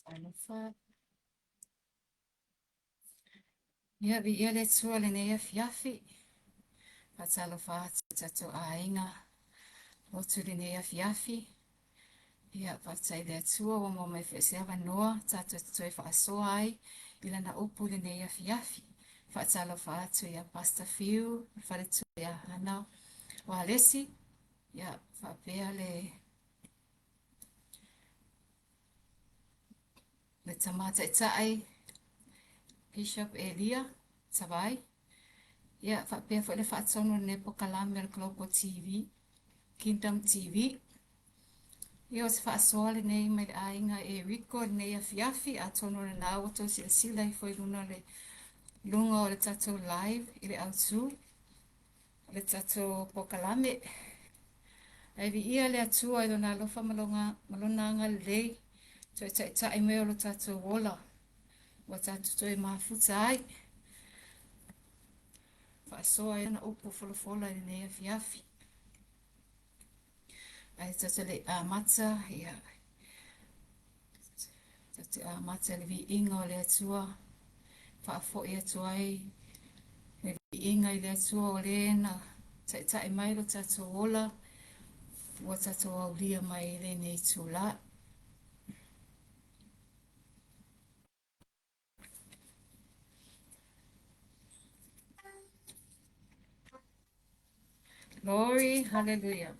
Talofa. Ia, viia le Atua i lenei afiafi. Faatalofa atu i tatou aiga lotu i lenei afiafi. Ia, faafetai i le Atua ua maua mai foi se avanoa tatou te toe faasoa ai i Lana upu i lenei afiafi. Faatalofa atu ia Pastor Fiu, le faletua ia Hana Walesi, ia faapea le Tama Taitai Bishop Elia Tavai, ia faapea foi le faatonu o lenei polokalame o le Global TV, Kingdom TV. Ia o se faasoa lenei mai le aiga Eriko i lenei afiafi, atonu o lena ua outou silasila ifo i luna o le luga o le tatou live i le autu o le tatou polokalame. Ae viia le Atua i Lona alofa ma Lona agalelei, toe taitai mai o lo tatou ola ua tatou toe mafuta ai. Faasoa ai ana upu folafola i lenei afiafi. Ae tatou le i amata, ia, tatou te amata i le viiga o le Atua, faafoi atu ai le viiga i le Atua o le na taitai mai lo tatou ola, ua tatou aulia mai i lenei itula. Glory, hallelujah.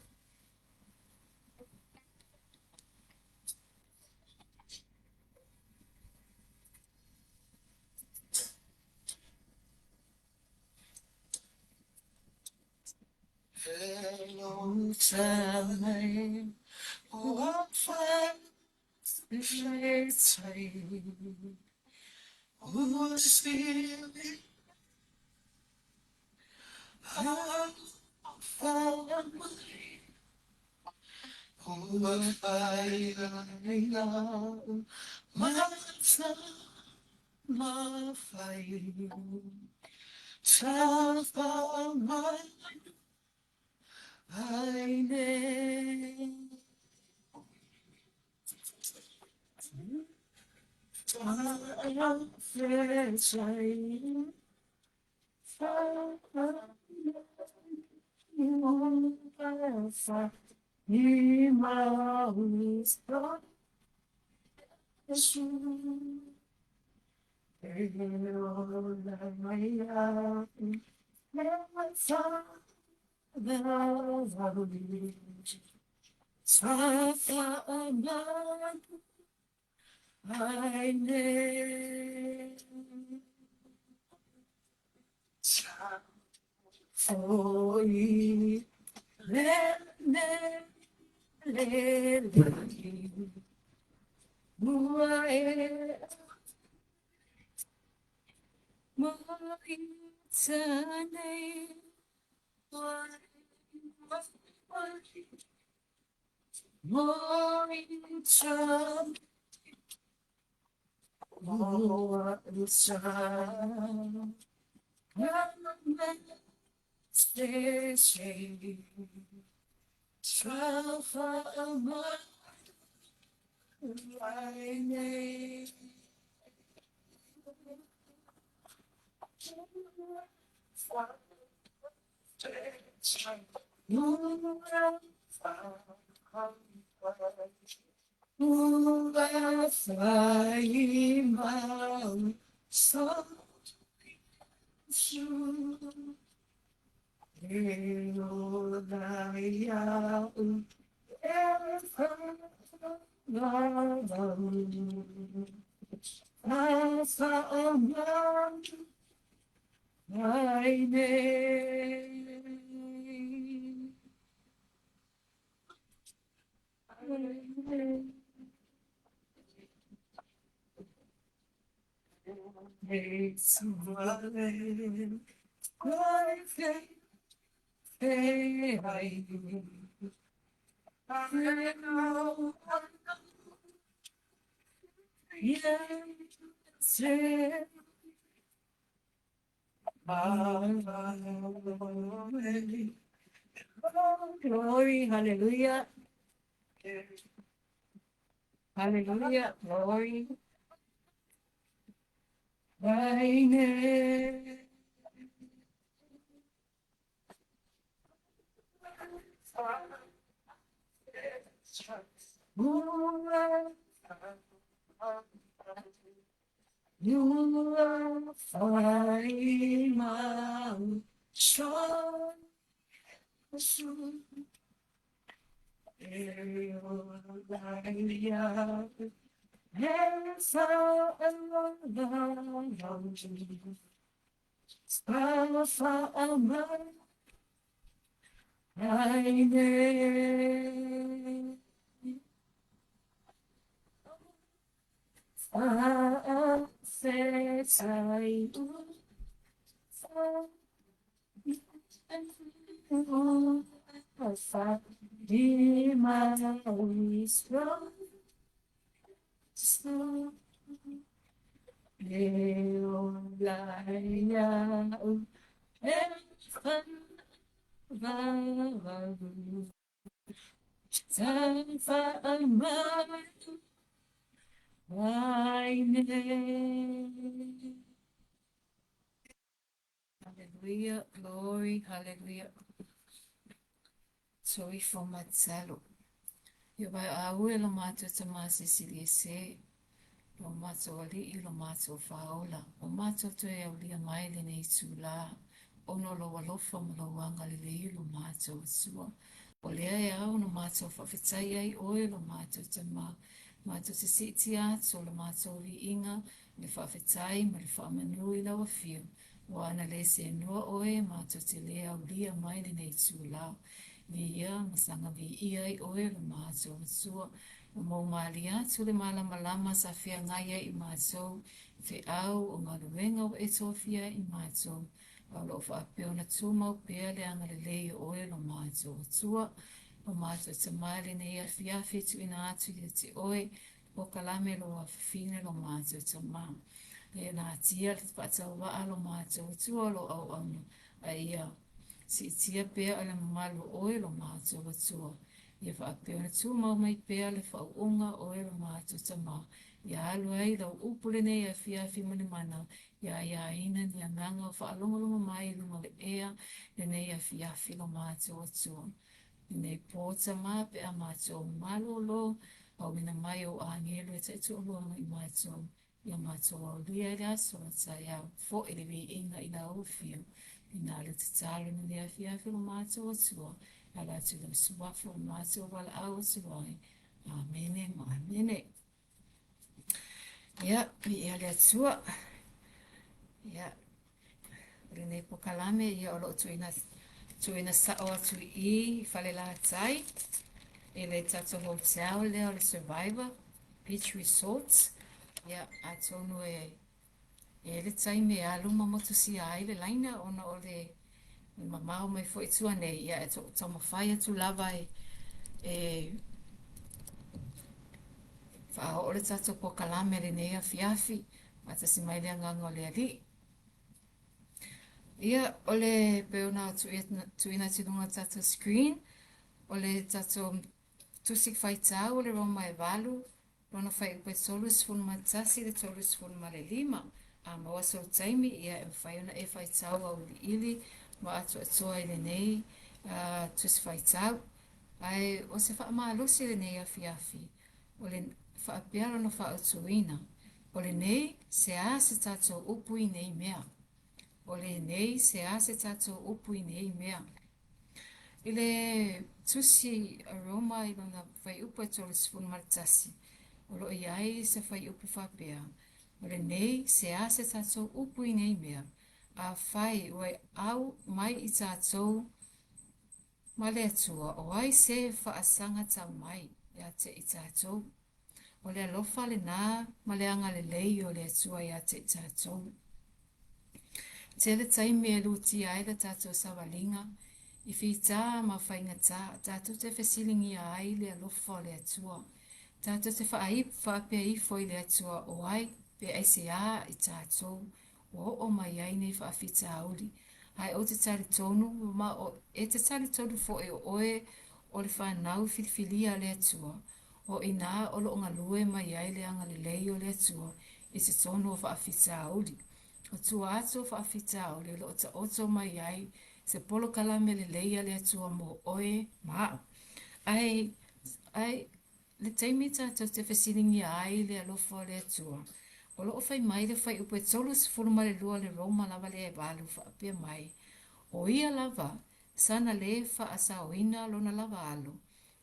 Glory, hallelujah. Hallelujah, glory. Thy name. Hallelujah, glory, hallelujah. Soifua matalo. Ia vaeau e lo matou Tama Silisili Ese, lo matou Alii, lo matou Faaola, ua matou toe aulia mai lenei itulā, ona o lou alofa ma lou agalelei i lo matou Atua. O lea e ao ona matou faafetai ai oe lo matou Tama, matou te siitia atu le matou viiga, le faafetai ma le faamanu i lau Afio, aua ana le seanoa oe matou te le aulia mai lenei itulā. Viia ma saga viia ai oe lo matou Atua. Ua maumalie atu le malamalama sa feagai ai i matou, feau o galuega ua e tofia ai i matou, a o lo o faapea ona tumau pea le agalelei o oe lo matou Atua. Lo matou Tama i lenei afiafi e tuuina atu ia te oe, polokalame lou afafine lo matou Tama. Ia natia le faatauvaa lo matou Atua o lo auauna, a ia siitia pea o le mamalu o oe lo matou Atua. Ia faapea ona tumau mai pea le faauuga o oe lo matou Tama. Ia alu ai lau upu lenei afiafi ma le mana, ia aiaina ni agaga o faalogologo mai i luga o le ea lenei afiafi lo matou Atua. Lenei po Tama pe a matou malolo, auina mai ou agelu e taitoalua ma i matou, ia matou aulia ai le aso a taeao, foi le viiga i lau Afio. Ina le tatalo i lenei afiafi lo matou Atua, e ala atu i lou Suafa ua matou valaau atu ai. Amene ma amene. Ia, viia le Atua. Ia, o lenei polokalame ia o lo o tuuina, tuuina sao atu i i i Falelatai i le tatou hotel lea o le Survivor Beach Resort. Ia, atonu e e i ai le taimi e alu ma motusia ai le laina ona o le mamao mai foi i tua nei, ia e taumafai atu lava e, e faaoo le tatou polokalame i lenei afiafi, faatasi mai le agaga o le Alii. Ia, o le pei ona tuuina atu i luga o le tatou screen, o le tatou tusi faitau o le Roma e 8, lona fuaiupu e 31 i le 35. A maua sou taimi, ia e mafai ona e faitau auiliili ma atoatoa i lenei uh, tusi faitau. Ae o se faamalosi i lenei afiafi, o le faapea lona faautuina, o lenei se a se tatou upu i nei mea. O lenei se a se tatou upu i nei mea. I le tusi a Roma i lona fuaiupu e 31, o lo o i ai se fuaiupu faapea, o lenei se a se tatou upu i nei mea, afai ua au mai i tatou ma le Atua, o ai se faasagatau mai ia te i tatou? O le alofa lenā ma le agalelei o le Atua ia te i tatou. Tele taimi e lutia ai le tatou savaliga i fitā ma faigata tatou te fesiligia ai le alofa o le Atua. Tatou te faapea ifo i le Atua o ai pe aiseā i tatou ua oo mai ai nei faafitauli. Ae ou te talitonu ma e te talitonu foi o oe o le fanau filifilia a le Atua. O i inā o lo o galue mai ai le agalelei o le Atua i totonu o faafitauli. O tua atu o faafitauli o lo o taoto mai ai se polokalame lelei a le Atua mo oe ma a'u. Ae, ae le taimi tatou te fesiligia ai le alofa o le Atua, o lo o fai mai le fuaiupu e 32 o le Roma lava lea e 8, faapea mai, O ia lava sana lē faasaoina Lona lava Alo,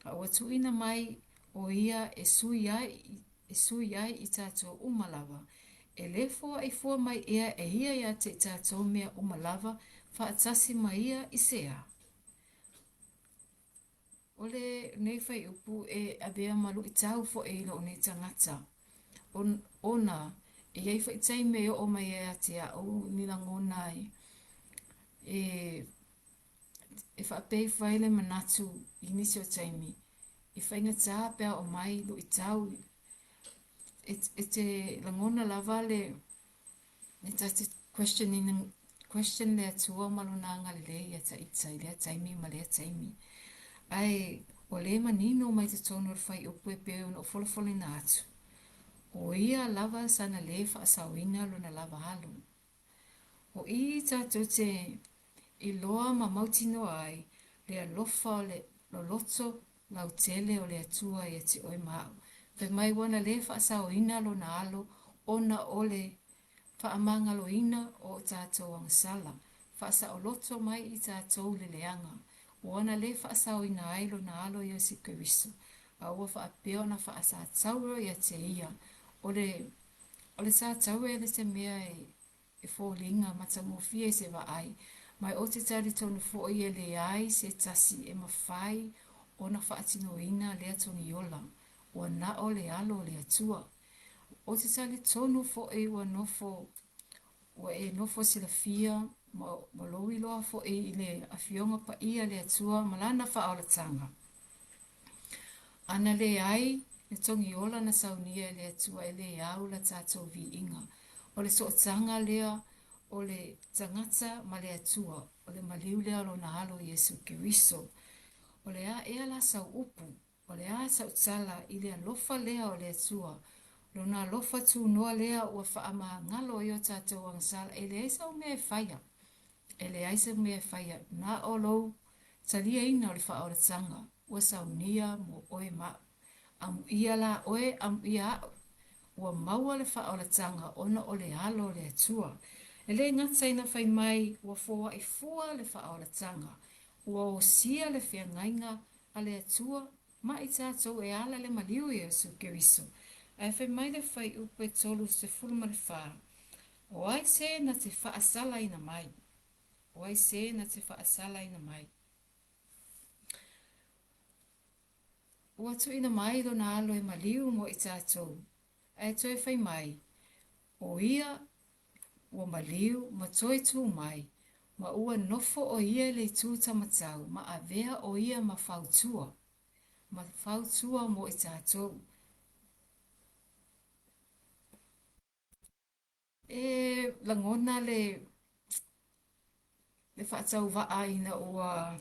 a ua tuuina mai o Ia e sui ai, e sui ai i tatou uma lava, e lē foai fua mai ea e Ia ia te i tatou mea uma lava faatasi ma Ia i se a? O lenei fuaiupu e avea ma luitau foi i lou nei tagata, ona e i ai foi taimi e oo mai ai ia te au ni lagona e faapea ifo ai le manatu i nisi o taimi, e faigata pe a oo mai luitau, e te lagona lava le ta te question ina, question le Atua ma Lona agalelei ia te ita i lea taimi ma lea taimi. Ae o lea e manino mai totonu o le fuaiupu e pei ona ou folafolaina atu, o Ia lava sana lē faasaoina Lona lava Alo. O i tatou te iloa ma mautinoa ai le alofa o le loloto lautele o le Atua ia te oe ma a'u. Fai mai ua na lē faasaoina Lona Alo ona o le faamagaloina o o tatou agasala, faasaoloto mai i tatou i le leaga, ua na lē faasaoina ai Lona Alo Iesu Keriso, a ua faapea ona faasatauro ia te Ia. O le satauro e le o se mea e foliga matagofie i se vaai, ma ou te talitonu foi e leai se tasi e mafai ona faatinoina lea togiola, ua na o le Alo o le Atua. Ou te talitonu foi ua nofo ua e nofo silafia ma lou iloa foi i le Afioga Paia a le Atua ma Lana faaolataga. A na leai le togiola na saunia e le Atua e le au la tatou viiga. O le sootaga lea o le tagata ma le Atua, o le maliu lea o Lona Alo Iesu Keriso. O le a ea la sau upu? O le a sau tala i le alofa lea o le Atua, Lona alofa tunoa lea ua faamagalo ai o tatou agasala? E leai sau mea e faia, e leai se mea e faia, na o lou taliaina o le faaolataga ua saunia mo oe ma a'u. Amuia la oe, amuia a'u, ua maua le faaolataga ona o le Alo o le Atua. E le gata ina fai mai ua foai fua le faaolataga, ua osia le feagaiga a le Atua ma i tatou e ala i le maliu o Iesu Keriso. Ae fai mai le fuaiupu e 34, O ai se na te faasalaina mai? O ai se na te faasalaina mai? Ua tuuina mai lona alo e maliu mo i tatou, ae toe fai mai, o ia ua maliu ma toe tū mai, ma ua nofo o ia i le itu taumatau ma avea o ia ma fautua, ma fautua mo i tatou. E lagona le faatauvaa ina ua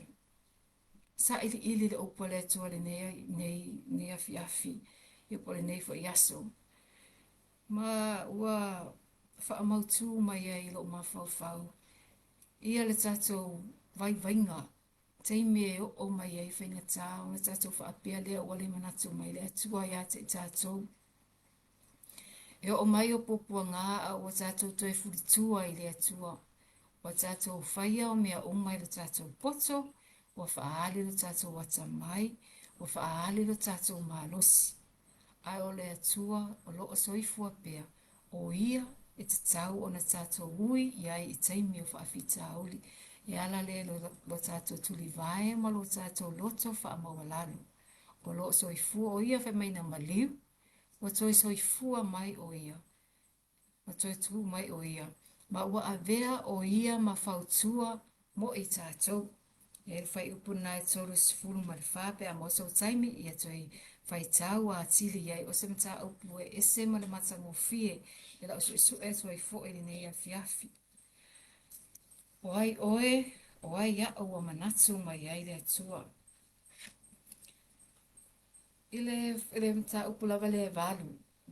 sailiili le upu a le Atua i lenei afiafi po o lenei foi aso. Ma ua faamautu mai ai i lou mafaufau ia le tatou vaivaiga, taimi e oo mai ai faigata ona tatou faapea lea ua le manatu mai le Atua ia te i tatou. E oo mai o puapuaga a ua tatou toe fulitua i le Atua. Ua tatou faia mea uma i lo tatou poto, ua faaali lo tatou atamai, ua faaali lo tatou malosi. Ae o le Atua o lo o soifua pea, o Ia e tatau ona tatou ui i ai i taimi o faafitauli e ala lea i lo tatou tulivae ma lo tatou loto faamaualalo. O lo o soifua o Ia fai mai na maliu, ua toe soifua mai o Ia, ua toe tu mai o Ia, ma ua avea o Ia ma fautua mo i tatou. E i ai le fuaiupu lena e 34 pe a maua sou taimi, ia toe faitau atili i ai. O se mataupu e ese ma le matagofie i lau suesue atu ai foi i lenei afiafi. O ai oe, o ai a'u ua manatu mai ai le Atua? I le, i le mataupu lava lea e 8,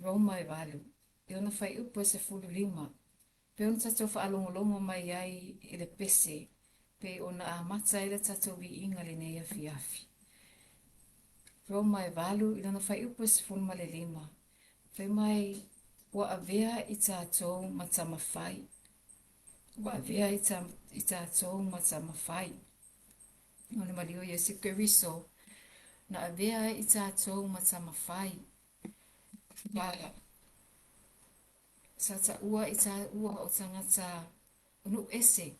Roma e 8, i lona fuaiupu e 15, pei ona tatou faalogologo mai ai i le pese pei ona amata ai le tatou viiga i lenei afiafi. Roma e 8 i lona fuaiupu e 15, fai mai, Ua avea i tatou ma tama fai. Ua avea i tatou ma tama fai. O le maliu o Iesu Keriso, na avea ai i tatou ma tama fai. Ma sa taua i taua o tagata nuu ese,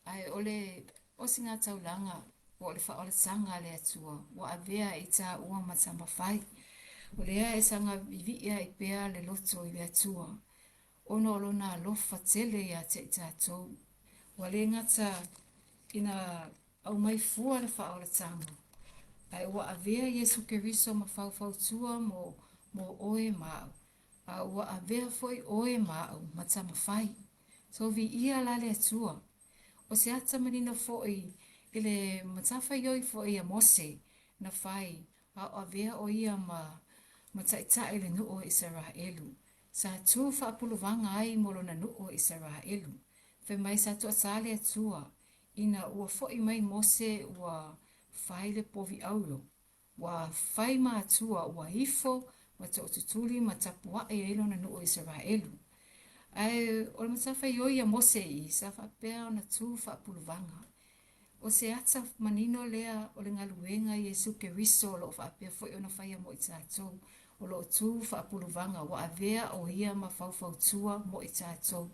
ae o le osigataulaga po o le faaolataga a le Atua ua avea ai i taua ma tama fai. O lea e saga vivii ai pea le loto i le Atua ona o Lona alofa tele ia te i tatou. Ua le gata ina aumai fua le faaolataga, ae ua avea Iesu Keriso ma faufautua mo oe ma au, a ua avea foi oe ma au ma tama fai. So viia la le Atua. O se ata manino foi i le matafaioi foi a Mose na fai a o avea o ia ma taitai i le nuu o Isaraelu. Sa tu faapuluvaga ai mo lona nuu o Isaraelu. Fai mai sa toasā le Atua ina ua fo'i mai Mose ua fai le povi auro, ua fai ma atua ua ifo ma to'atutuli ma tapua'i ai lona nuu o Isaraelu. Ae o le matafaioi a Mose i i, sa faapea ona tu faapuluvaga. O se ata manino lea o le galuega a Iesu Keriso o lo o faapea foi ona faia mo i tatou, o lo o tu faapuluvaga ua avea o Ia ma faufautua mo i tatou.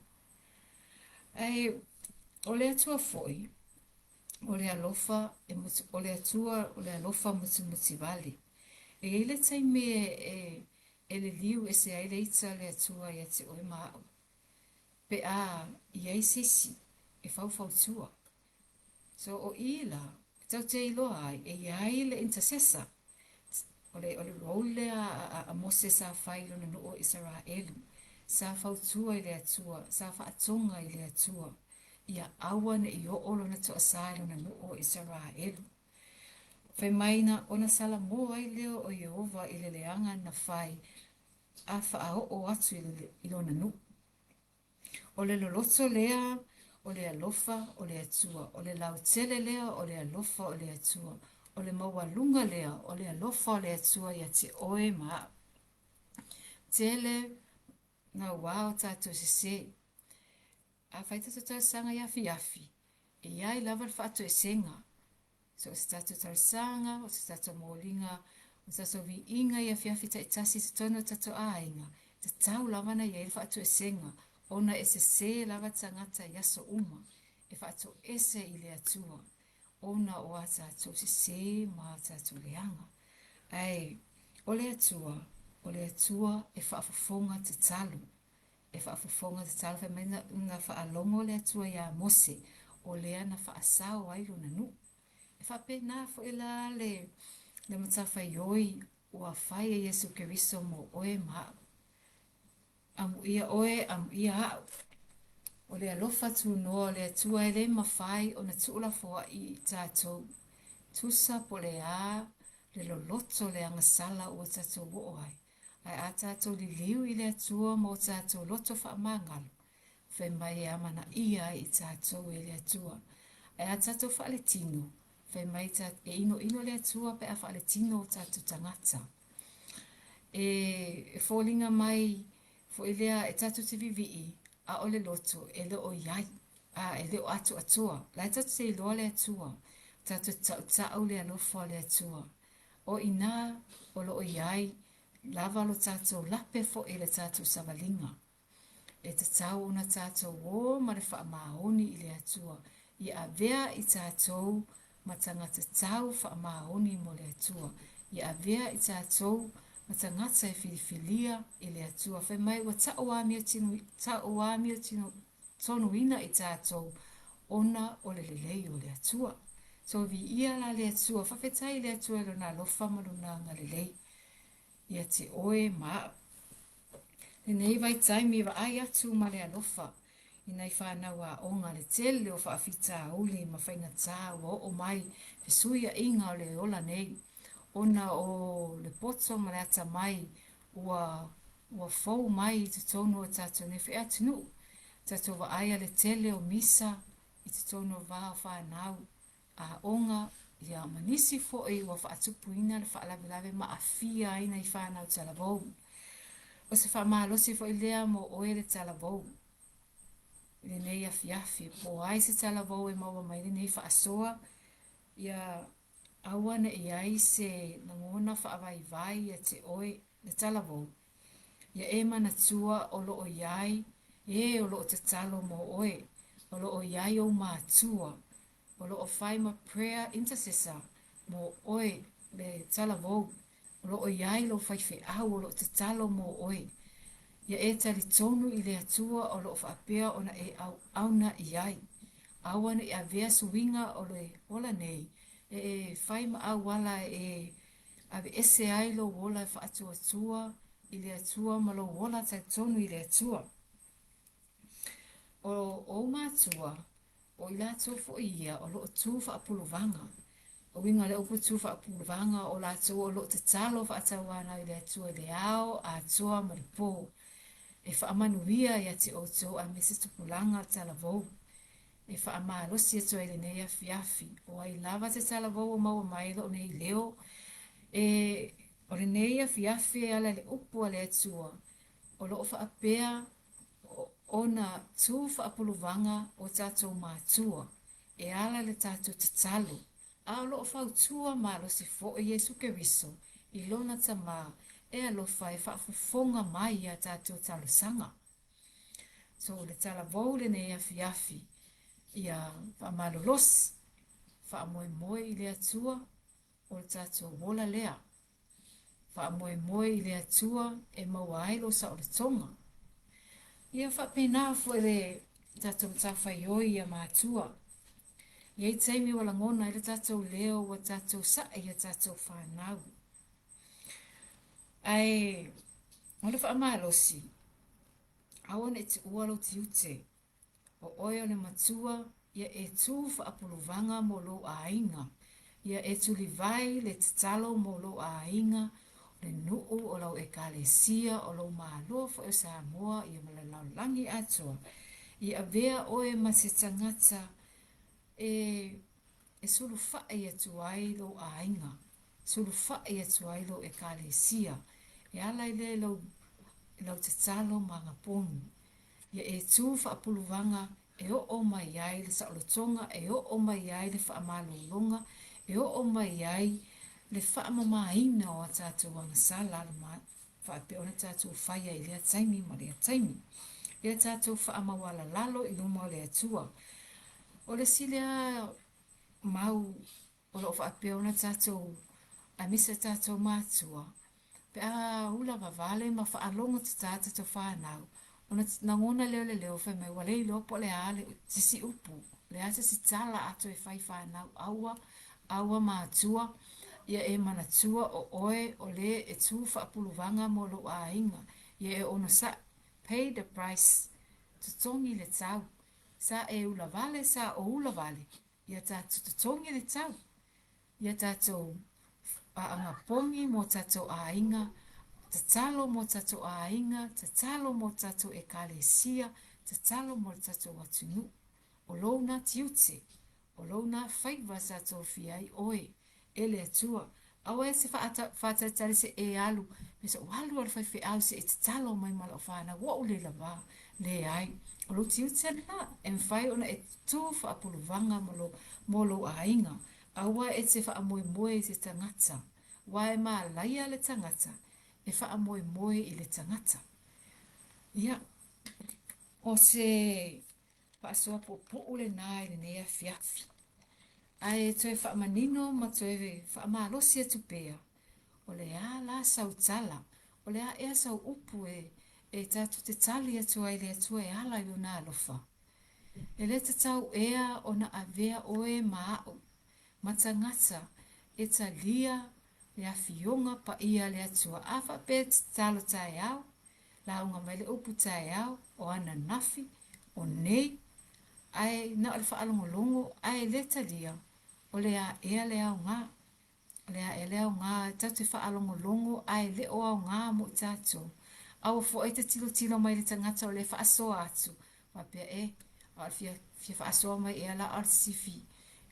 Ae o le Atua foi, o le alofa, o le Atua o le alofa mutimutivale. E i ai le taimi e liliu ese ai le ita a le Atua ia te oe ma a'u pe a i ai se isi e faufautua. So o i la, tatou te iloa ai e i ai le intercessor. O le, o le role lea a, a Mose sa fai i lona nuu o Isaraelu. Sa fautua i le Atua, sa faatoga i le Atua, ia aua ne i oo lona toasā i lona nuu o Isaraelu. Fai mai na ona salamo ai lea o Ieova i le leaga na fai a faaoo atu i lona nuu. O le loloto lea o le alofa o le Atua, o le lautele lea o le alofa o le Atua, o le maualuga lea o le alofa o le Atua ia te oe ma a'u. Tele naua o tatou sesē. A fai tatou talosaga i afiafi, e i ai lava le faatoesega. So o se tatou talosaga, o se tatou moliga, o se tatou viiga i afiafi taitasi i totonu o tatou aiga, e tatau lava ona i ai le faatoesega ona e sesē lava tagata i aso uma. E faatoese i le Atua ona o a tatou sesē ma a tatou leaga. Ae o le Atua, o le Atua e faafofoga tatalo. E faafofoga tatalo, fai mai na faalogo le Atua iā Mose, o lea na faasao ai lona nuu. E faapena foi la le matafaioi ua fai e Iesu Keriso mo oe ma a'u. Amuia oe, amuia a'u. O le alofa tunoa o le Atua e le mafai ona tuulafoa'i i tatou. Tusa po o le a le loloto o le agasala ua tatou oo ai, ae a tatou liliu i le Atua ma o tatou loto faamagalo, fai mai e amanaia ai i tatou e le Atua. Ae a tatou faaletino, fai mai e inoino le Atua pe a faaletino o tatou tagata. E foliga mai foi lea e tatou te vivii, a o le loto e le o i ai, a, e le o atoatoa. O la e tatou te iloa le Atua, tatou te tautau le alofa o le Atua. O i ina o lo o i ai lava lo tatou lape foi i le tatou savaliga. E tatau ona tatou o ma le faamaoni i le Atua, ia avea i tatou ma tagata tau faamaoni mo le Atua. Ia avea i tatou ma tagata e filifilia e le Atua. Fai mai ua tauamiotonuina i tatou ona o le lelei o le Atua. So viia la le Atua, faafetai i le Atua i lona alofa ma lona agalelei ia te oe ma a'u. Lenei vaitaimi vaai atu ma le alofa i nai fanau aoga le tele o faafitauli ma faigatā ua oo mai fesuia'iga o le ola nei. ona o le poto ma le atamai ua ua fou mai i totonu o tatou nei foi atunuu. Tatou vaaia le tele o misa i totonu o va o fanau aoga, ia ma nisi foi ua faatupuina le faalavelave ma aafia ai nai fanau talavou. O se faamalosi foi lea mo oe le talavou i lenei afiafi, po o ai se talavou e maua mai ai lenei faasoa, ia aua ne i i ai se lagona faavaivai ia te oe le talavou, ia e manatua o lo o i ai e o lo o tatalo mo oe, o lo o i ai ou matua o lo o fai ma prayer intercessor mo oe le talavou, o lo o i ai lou faifeau o lo o tatalo mo oe. Ia e talitonu i le Atua o lo o faapea ona e auauna i ai. Aua ne i avea suiga o le ola nei e fai ma auala e aveese ai lou ola faatuatua i le Atua ma lou ola talitonu i le Atua. O ou matua, o i latou foi ia o lo o tu faapuluvaga. O uiga o lea upu tu faapuluvaga, o latou o lo o tatalo faatauanau i le Atua i le ao atoa ma le po e faamanuia ia te outou aemaise tupulaga talavou. E faamalosi atu ai i lenei afiafi, o ai lava se talavou o maua mai lou nei leo, e, o lenei afiafi e ala i le upu a le Atua, o lo o faapea ona tu faapuluvaga o tatou matua e ala i le tatou tatalo, a o lo o fautua malosi foi Iesu Keriso i lona Tama e alofa e faafofoga mai i a tatou talosaga. So, le talavou i lenei afiafi, ia faamalolosi, faamoemoe i le Atua, o le tatou ola lea. Faamoemoe i le Atua e maua ai lou saolotoga. Ia faapena foi le tatou matafaioi ia matua. E i ai taimi ua lagona ai le tatou leo ua tatou sa'i i a tatou fanau. Ae o le faamalosi, aua ne i tuua lou tiute. O oe o le matua, ia e tū faapuluvaga mo lou aiga. Ia e tulivae le tatalo mo lou aiga, le nuu, o lau ekalesia, o lou Malo foi o Samoa, ia ma le lalolagi atoa. Ia avea oe ma se tagata e e sulufai atu ai lou aiga, sulufai atu ai lou ekalesia, e ala ai lea i lau, i lau tatalo ma agaponu. Ia e tū faapuluvaga e oo mai ai le saolotoga, e oo mai ai le faamalologa, e oo mai ai le faamamaina o a tatou agasala faapea ona tatou faia i lea taimi ma lea taimi. Ia tatou faamaualalalo i luma o le Atua. O le isi lea mau o lo o faapea ona tatou, aemaise tatou matua, pe a ula vavale ma faalogo tata tatou fanau, ona lagona lea o le leo fai mai ua le iloa po o le a se isi upu, le a se isi tala a toe fai i fanau, aua, aua matua, ia e manatua o oe o le e tū faapuluvaga mo lou aiga, ia e onosai, pay the price, totogi le tau, sa e ula vale, sa ou ula vale, ia tatou totogi le tau, ia tatou agapogi mo tatou aiga, tatalo mo tatou aiga, tatalo mo tatou ekalesia, tatalo mo le tatou atunuu. O lou na tiute, o lou na faiva sa tofia ai oe e le Atua. Aua e te faatalitali se i e alu, me se i alu a i le faifeau se i tatalo mai ma lau fanau, ua ou le lavā. Leai, o lou tiute lena, e mafai ona e tū faapuluvaga mo lou aiga. Aua e te faamoemoe i se tagata, aua e malaia le tagata e faamoemoe i le tagata. Ia, o se faasoa puupuu lena i lenei afiafi. Ae toe faamanino ma toe faamalosi atu pea, o le a la sau tala, o le a ea sau upu e tatou te tali atu ai i le Atua e ala i Lona alofa? E le tatau ea ona avea oe ma a'u ma tagata e talia le Afioga Paia a le Atua a faapea e tatalo taeao, lauga mai le upu taeao, o ananafi, o nei, ae na o le faalogologo ae le talia, o le a ea le aoga? O le le a ea le aoga tatou te faalogologo ae le o aoga mo i tatou? Aua foi e te tilotilo mai i le tagata o lea e faasoa atu, faapea e, a o le fia, fia faasoa mai ea la a o le sifi,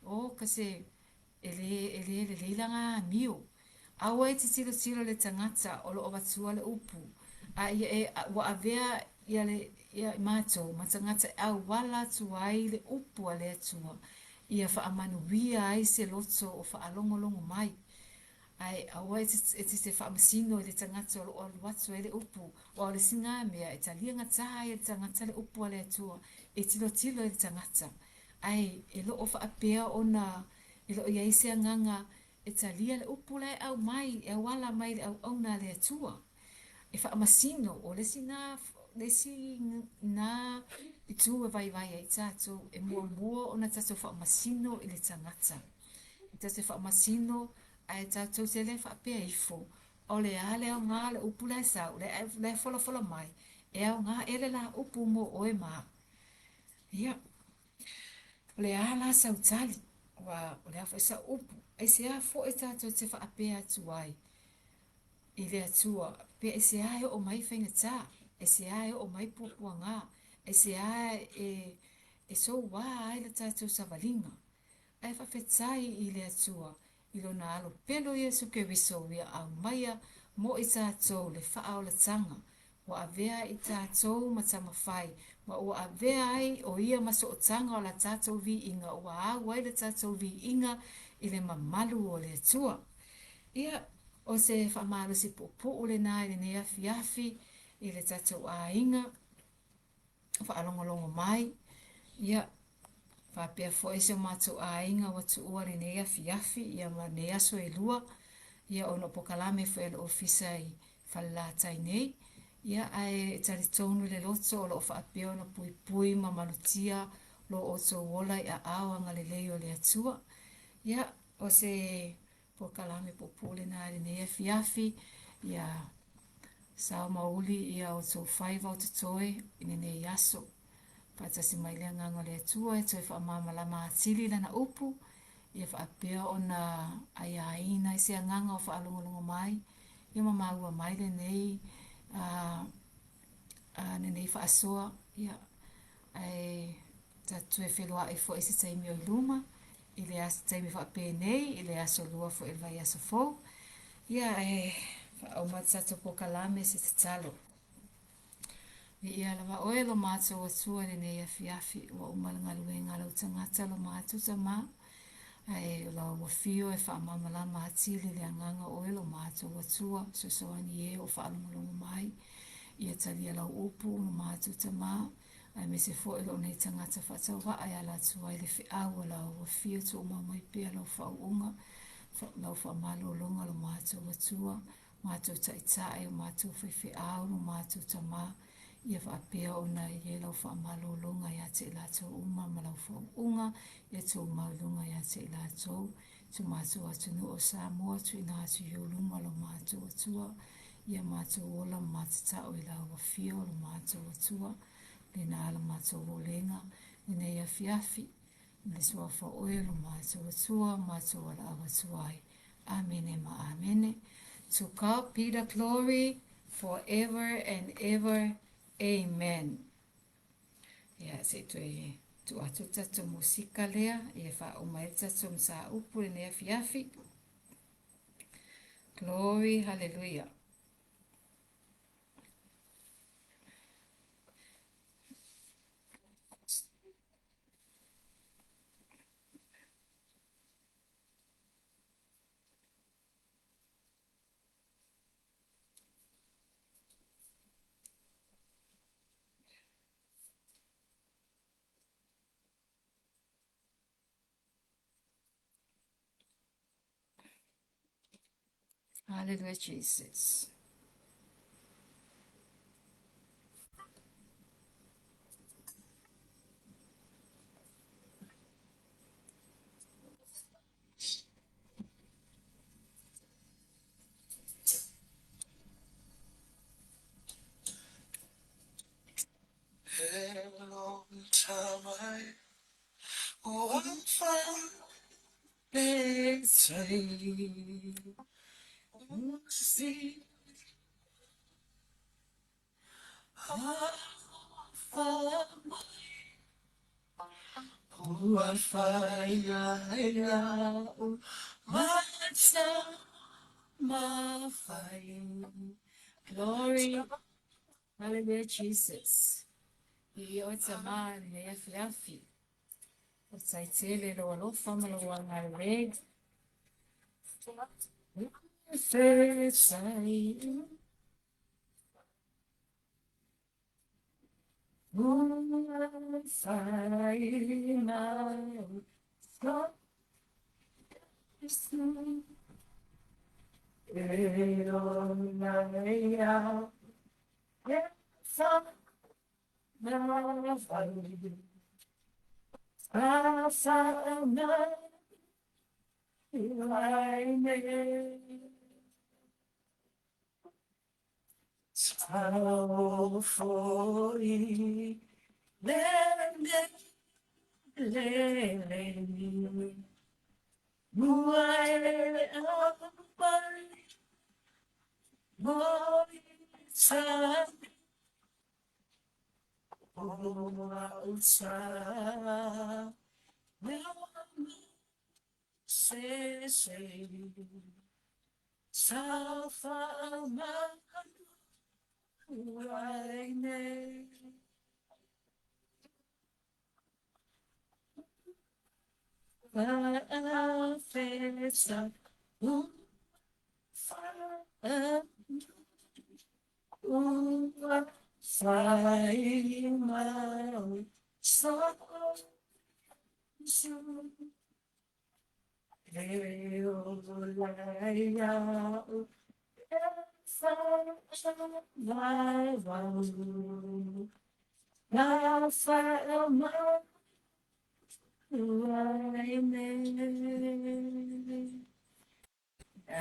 o ka se, e le, e le lelei lana amio. Aua e te tilotilo i le tagata o lo o avatua le upu, a ia e, ua avea ia, le, ia i matou ma tagata e auala atu ai le upu a le Atua, ia faamanuia ai se loto o faalogologo mai. Ae aua e te, e te, te faamasino i le tagata o lo o alu atu ai le upu, aua o le isi lena mea e taliagata ai e le tagata le upu a le Atua, e tilotilo i le tagata. Ae e le o faapea ona e le o i ai se agaga e talia le upu la e aumai e auala mai i le auauna a le Atua. E faamasino, o le isi na, le isi na itu e vaivai ai tatou, e muamua ona tatou faamasino i le tagata. E tatou te faamasino ae tatou te le faapea ifo, o le a le aoga o le upu la e sau, la e folafola mai, e aoga ea le la upu mo oe ma au. Ia, o le a la sau tali, aua o le a foi sau upu, aisea foi tatou te faapea atu ai i le Atua, pe aisea e oo mai faigata, aisea e oo mai puapuaga, aisea e, e soua ai le tatou savaliga. Ae faafetai i le Atua i Lona Alo pele o Iesu Keriso ua aumaia mo i tatou le faaolataga, ua avea i tatou ma tamafai, ma ua avea ai o Ia ma sootaga o la tatou viiga, ua au ai le tatou viiga i le mamalu o le Atua. Ia, o se faamalosi puupuu lena i lenei afiafi i le tatou aiga faalogologo mai. Ia, faapea foi si o matou aiga ua tuua lenei afiafi ia ma nei aso e lua, ia ona o polokalame foi a le ofisa i Falelatai nei. Ia, ae talitonu le loto o lo o faapea ona puipui ma malutia lo outou ola i aao agalelei o le Atua. Ia, o se polokalame puupuu lena i lenei afiafi, ia sao ma uli ia outou faiva o totoe i lenei aso. Faatasi mai le Agaga o le Atua e toe faamalamalama atili Lana upu, ia faapea ona aiaina ai se agaga o faalogologo mai, ia ma maua mai lenei, uh, uh, lenei faasoa. Ia, ae tatou toe feiloai foi i se taimi o i luma, i le aso taimi faapenei, i le aso lua foi o le vaiaso fou. Ia, ae faauma le tatou polokalame se tatalo. Viia lava oe lo matou Atua i lenei afiafi, ua uma le galuega a lau tagata lo matou Tamā, ae o lau afio e faamalamalama atili le agaga o oe lo matou Atua, fesoasoani e o faalogologo mai, ia talia lau upu lo matou Tamā, aemaise foi lou nei tagata faatauvaa e ala atu ai le feau a lau afio tuumau mai pea lau faauuga, lau faamalologa lo matou Atua, matou taitai, o matou faifeau, lo matou Tamā, ia faapea ona i ai lau faamalologa ia te i latou uma ma lau faauuga, ia tumau i luga ia te i latou, si o matou atunuu o Samoa, tuuina atu i ou luma lo matou Atua, ia matou ola ma matatao i lau afio lo matou Atua, lena la matou olega, lenei afiafi, i le suafa o oe lo matou Atua, matou valaau atu ai. Amene ma amene. To God be the glory forever and ever. Amen. Ia, se i toe tuu atu le tatou musika lea, ia faauma ai le tatou mataupu i lenei afiafi. Glory, hallelujah. Hallelujah, Jesus. Glory, hallelujah Jesus. Viia oe Tama i lenei afiafi. Faafetai tele i lou alofa ma lou agalelei.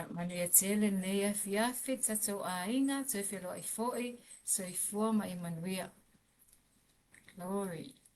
Manuia tele lenei afiafi i tatou aiga, toe feiloai foi, soifua ma ia manuia. Glory.